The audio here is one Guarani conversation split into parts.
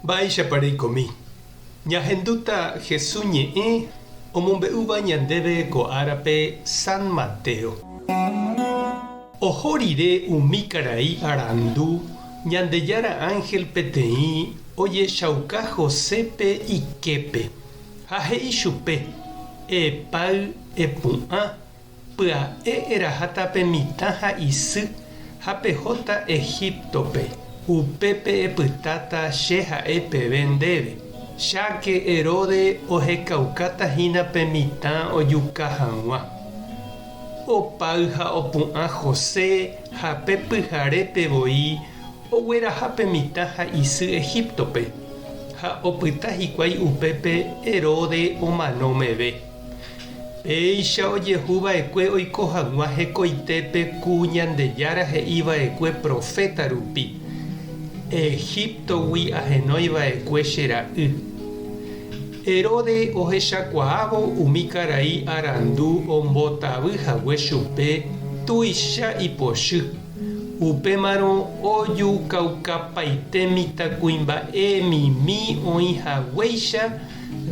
Mba'éichapa reikomi? Ñahendúta Jesús ñe'ẽ omombe'úva ñandéve ko árape San Mateo. Oho rire umi karai arandu, Ñandejára ánhel peteĩ ojechauka Josépe iképe, ha he'i chupe, Epáy, epu'ã, Pya'e eraháta pe mitã ha isy ha pehóta Egíptope, upépe epytáta che ha'e peve ndéve. Cháke Herodes ohekaukáta hína pe mitã ojuka hag̃ua. Opáy ha opu'ã José ha pe pyharépe voi ogueraha pe mitã ha isy Egíptope, ha opyta hikuái upépe Herodes omano meve. Péicha ojehu va'ekue oiko hag̃ua hekoitépe ku Ñandejára he'i va'ekue proféta rupi, Egíptogui ahenói va'ekue che ra'y. Herodes ohechakuaávo umi karai arandu ombotavy hague chupe tuicha ipochy, upémarõ ojukaukapaite mitãkuimba'e mimi oĩ haguéicha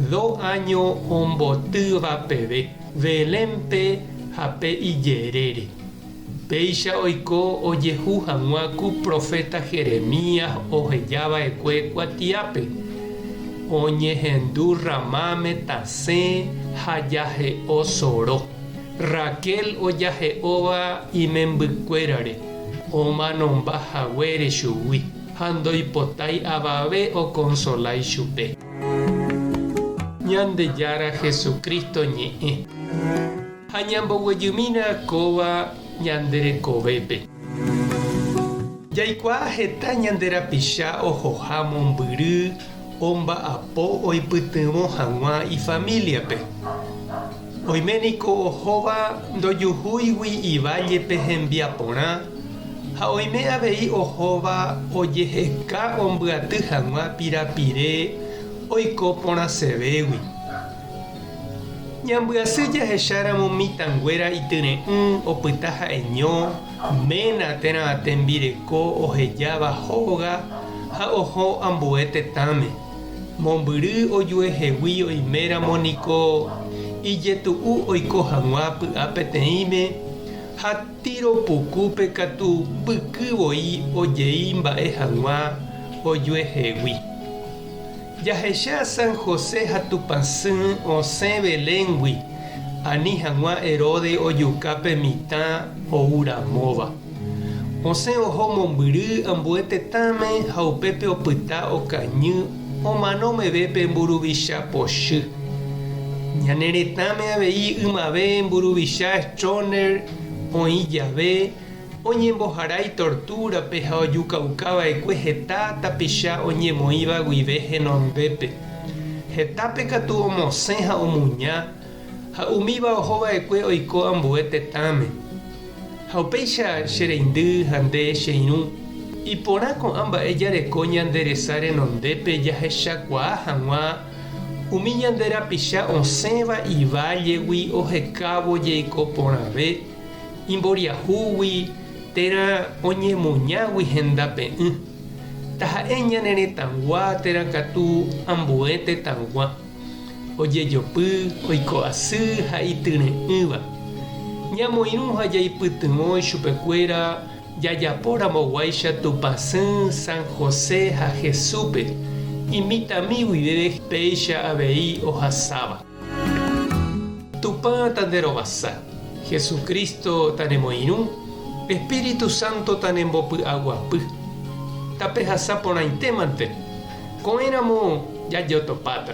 Do áño ombotýva peve, Belénpe ha pe ijerére. Péicha oiko ojehu hag̃ua ku proféta Jeremías oheja va'ekue kuatiápe, Oñehendu Ramáme tasẽ ha jahe'o soro. Raquel ojahe'óva imembykuérare, omanomba haguére chugui, ha ndoipotái avave okonsola ichupe. Ñandejára Jesucristo ñe'ẽ. Ha ñamboguejymína kóva ñande rekovépe. Jaikuaa heta ñande rapicha ohoha mombyry omba'apo oipytyvõ hag̃ua ifamíliape. Oime niko ohóva ndojuhúigui ivállepe hembiaporã ha oime avei ohóva ojeheka ombyaty hag̃ua pirapire oiko porãsevégui. Ñambyasy jahecháramo mitãnguéra ityre'ỹ opyta ha'eño, ména térã tembireko ohejáva hóga ha oho ambue tetãme. Mombyry ojuehegui oiméramo niko ijetu'u oiko hag̃ua py'a peteĩme ha tiro pukúpe katu mbyky voi ojei mba'e hag̃ua ojuehegui. Jahecha San José ha Tupãsy osẽ Beléngui ani hag̃ua Herodes ojuka pe mitã ou ramóva. Osẽ oho mombyry ambue tetãme ha upépe opyta okañy omano meve pe mburuvicha pochy. Ñane retãme avei ymave mburuvicha Stroessner oĩ jave oñemboharái tortúrape ha ojukauka va'ekue heta tapicha oñemoĩva guive henondépe. Hetápe katu omosẽ ha omuña ha umíva oho va'ekue oiko ambue tetãme. Ha upéicha che reindy ha nde che irũ, iporã ko'ã mba'e jareko ñande resa renondépe jahechakuaa hag̃ua umi ñande rapicha osẽva ivállegui ohekávo jeiko porãve, imboriahúgui térã oñemuñágui hendape'ỹ, taha'e ñane retãgua térã katu ambue tetãgua. Ojejopy, oiko asy ha ityre'ỹva. Ñamoirũ ha jaipytyvõ ichupekuéra jajapo ramoguáicha Tupãsy, San José ha Jesúspe, imitãmi guive péicha avei ohasáva. Tupã tanderovasa, Jesucristo tanemoirũ, Espíritu Santo tanembopy'aguapy. Tapehasa porãitémante. Ko'ẽramo jajotopáta.